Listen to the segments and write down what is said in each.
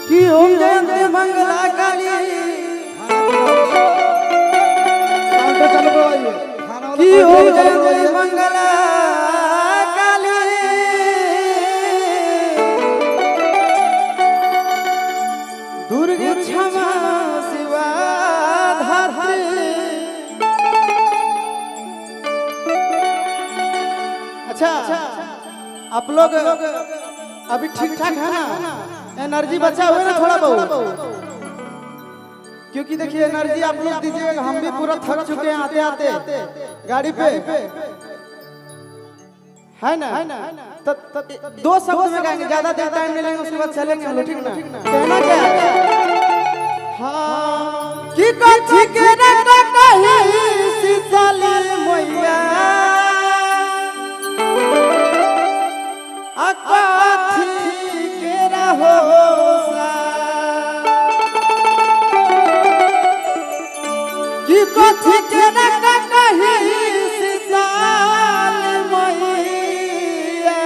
कि ओम जयंती मंगला काली। काउंटर चालू करवाइए। खाना कि वाला ओम काउंटर चालू जयंती करवाइए। मंगला काली। दुर्गे क्षमा शिवा धात्री। अच्छा, आप लोग अभी ठीक ठाक है ना? एनर्जी बचा हुआ है ना थोड़ा बहुत? क्योंकि देखिए एनर्जी आप लोग दीजिएगा, हम भी पूरा थक चुके हैं आते आते गाड़ी पे, है ना? तो दो शब्द में गाएंगे, ज्यादा देर टाइम नहीं लेंगे, उसके बाद चलेंगे हम लोग, ठीक ना? कहना क्या है? हाँ, कि कथी के कही सीताली मैया, आ कथी के रहो सा, कि कथी के कही सीताली मैया,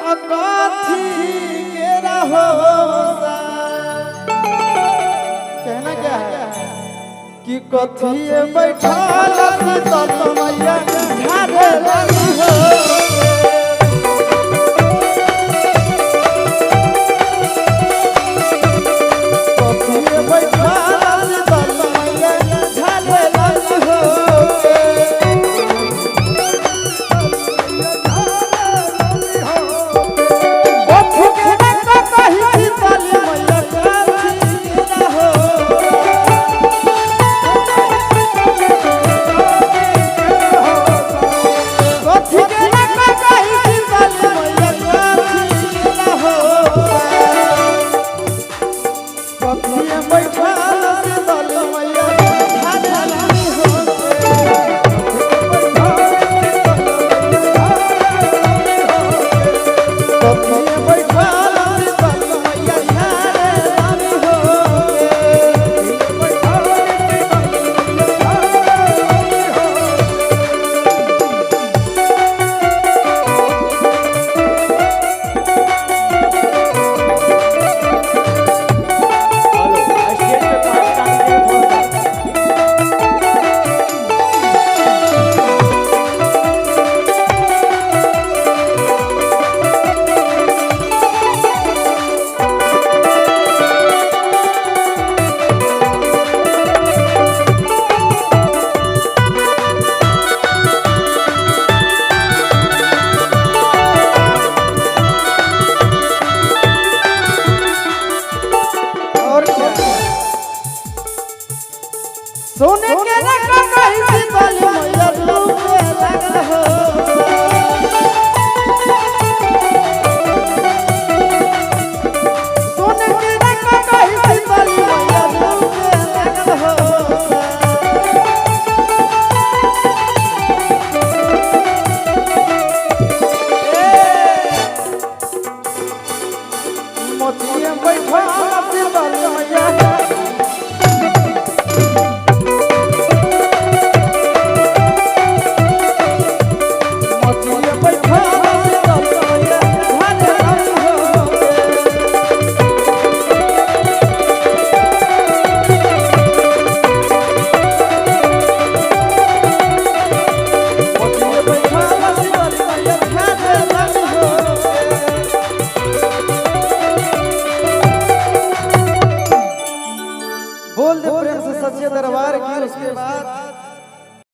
आ कथी के रहो सा। कहना क्या है? कि कथी बैठल